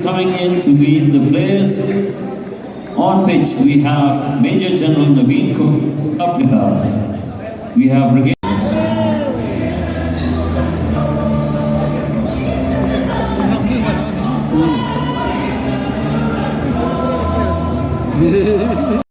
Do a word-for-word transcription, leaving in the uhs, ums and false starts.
Coming in to meet the players. On pitch, we have Major General Naveen Kaplika. We have Brigadier